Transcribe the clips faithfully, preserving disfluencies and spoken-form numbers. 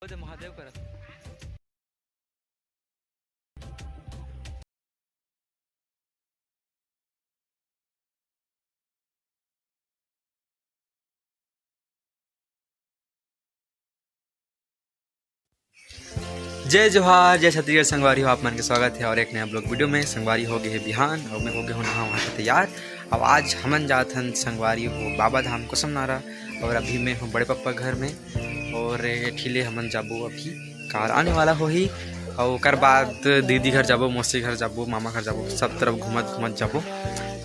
महादेव करा। जय जोहार, जय छत्तीसगढ़ संगवारी हो, आप मन के स्वागत हे और एक नया vlog video में। संगवारी हो गे हे बिहान और मैं हो गे हों नहा वहा के तैयार। अब आज हमन जात हन संगवारी हो बाबा धाम कुसुम नारा और अभी मैं हों बड़े पप्पा घर में और एठिले हमन जाबो अभी कार आने वाला होही और ओकर बाद दीदी घर जाबो, मौसी घर जाबो, मामा घर जाबो, सब तरफ घूमत घूमत जाबो।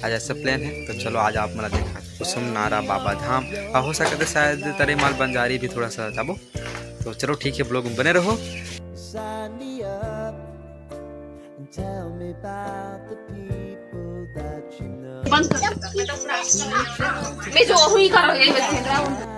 आज ऐसा plan हे, तो चलो आज आप मन ला देखा कुसुम नारा बाबा धाम और हो सकत हे शायद तरे माल बंजारी भी थोड़ा सा जाबो। तो चलो ठीक हे, vlog में बने रहो। Sign me up and tell me about the people that you know. बंद कर। मैं जो हुई कर रही है।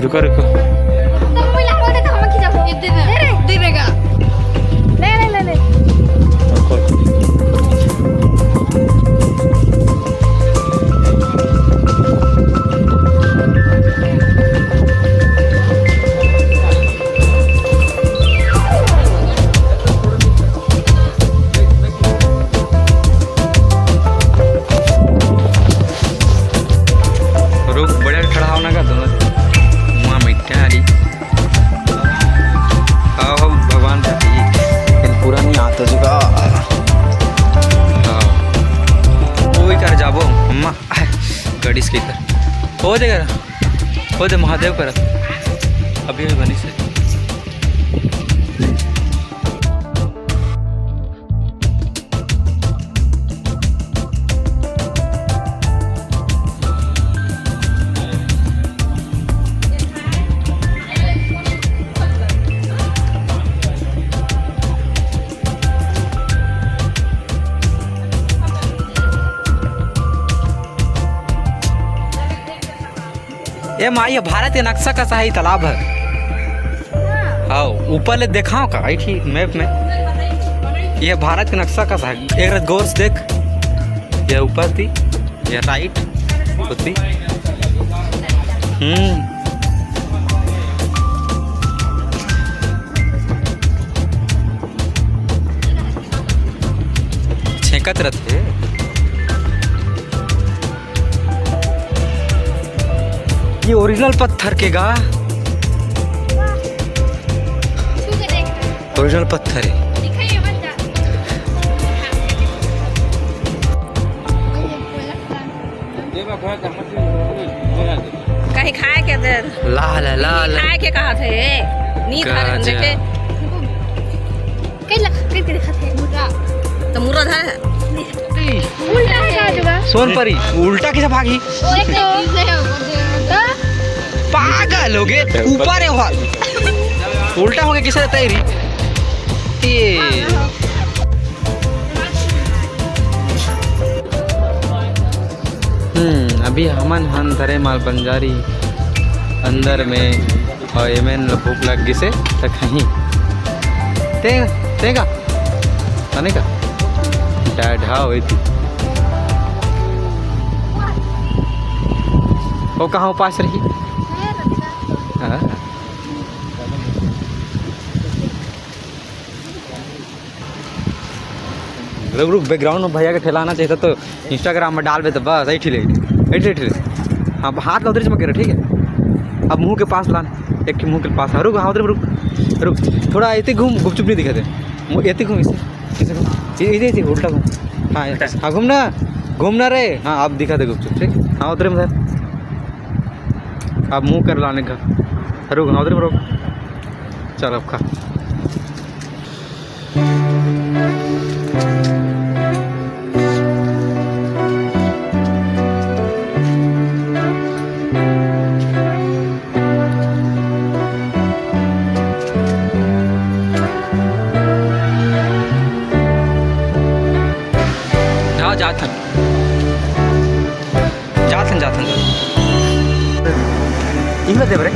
रुको, रुको। तो मोला बोल दे तो हम खींचा। ये दे दे। दे रे, दे रे गा। ले, ले, ले, ले। रुको। रुक, बड़े ठड़ाव ना कर दो। माँ मिट्टी आ रही। आओ, आओ, भगवान का ठीक। लेकिन पूरा नहीं आता जुगा। हाँ। वो ही कर जाबो, अम्मा। गणेश के कर। हो दे कर। हो दे महादेव कर। अभी भी बनी से। ए माई, ये भारत के नक्शा कस हे, तालाब हे। हाँ, ऊपर ले देखाव का, आई ठीक मैप में। ये भारत के नक्शा कस हे, एक रत गौर से देख। ये ऊपर थी, ये राइट होती। हम्म। छेंकत रथे। ये ओरिजिनल पत्थर के गा। छू के देख। ओरिजिनल पत्थर हे। दिखाइए मत जा। कहीं खाए के दे। ला, ला, ला, ला। खाए के कहा थे? नहीं खा रहे, गजब। देखे। कई लग, कई दिखत हे मुर्रा। तो मुर्रा धर। उल्टा हे का जुगा? सोनपरी, उल्टा किसे भागी? ओए तो। पागल हो गए, ऊपर हे वहाँ। उल्टा हो गया किसे तैरी? ये। हम्म, अभी हमन हन धरे माल बंजारी अंदर में। अउ एमन ल भूख लग गिसे त खाही। ते, ते का? आने का? डाढ़ा होई थी। वो कहाँ पास रही? हाँ। रुक, रुक, background में भैया के ठेला आना चाहिए था, तो Instagram में डालबे तो बस, ऐठी ले, ऐठी, ऐठी ले। हाँ, हाथ ला उधर से मत करो, ठीक है? अब मुंह के पास लान, एक ठे मुंह के पास, हाँ, रुक, हाँ, उधर रुक, रुक, थोड़ा ऐसे घूम, गुपचुप नहीं दिखाते, मु-, ऐसे घूम, इसे, इसे घूम, ये, इसे, इसे उल्टा घूम, हाँ, ऐसे, हाँ, घूमना, घूमना रे, हाँ, अब दिखा दे गुपचुप, ठीक? हाँ, उधर, उधर, अब मुंह कर लाने का, रुक, हाँ, उधर रुक, चल अब खा। हाँ, जात हन। जात हन, जात हन, जात हन। इमला देव रे।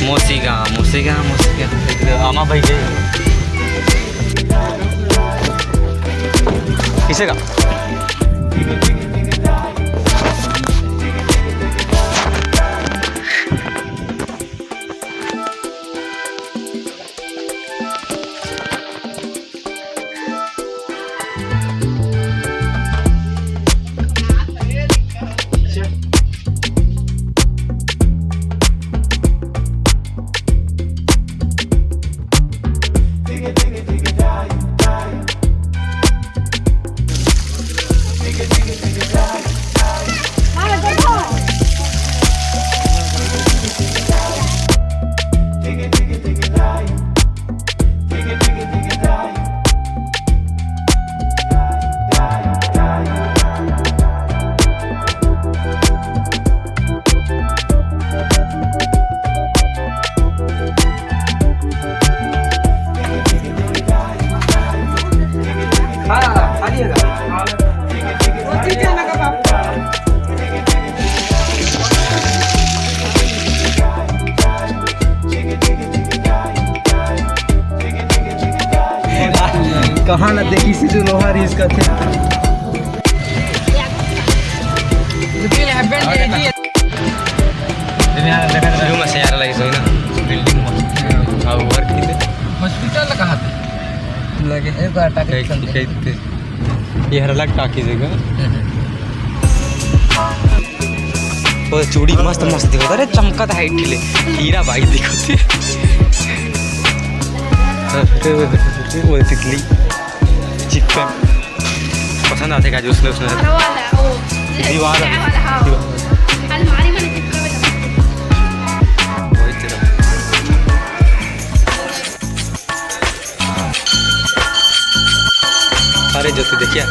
मोसीगा, मोसीगा, मोसीगा। आमा भाई के। किसे का? कहाँ ना देखी से जो लोहा रिस करथे। रूम से यार लगी सोई ना, बिल्डिंग में। हाँ, वर्क की थे। हॉस्पिटल कहाँ थे? लगे एक बार टाके कहीं, चलते। कहीं थे। ये हर अलग टाकी जगह। वो चूड़ी मस्त, मस्त दिखत हे। अरे चमकत हे, एक ठिले हीरा भाई दिखत हे। अरे वो तितली चिपकन पसंद आथे का, जो उसने, उसने वो वाला, वो, ये दीवार। क्या वाला, हाँ। दीवार। अलमारी में चिपका हुआ। वही तेरा। अरे ज्योति, देखिए।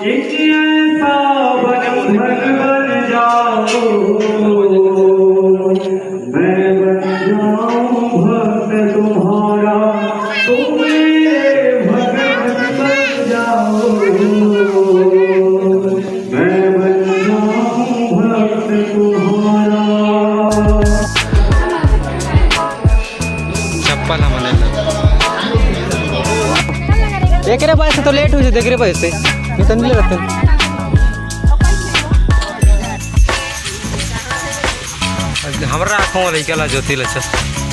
एक ऐसा बंधन बन जाओ, मैं बन जाऊं भक्त तुम्हारा, तुम मेरे भगत बन जाओ, मैं बन जाऊं भक्त तुम्हारा। चप्पल हमन ले। एकरे वजह से तो लेट हो जाते, एकरे वजह से। ये तो नहीं लगते। हमरा आँखों वाला लइका ला, ज्योति ला, चल।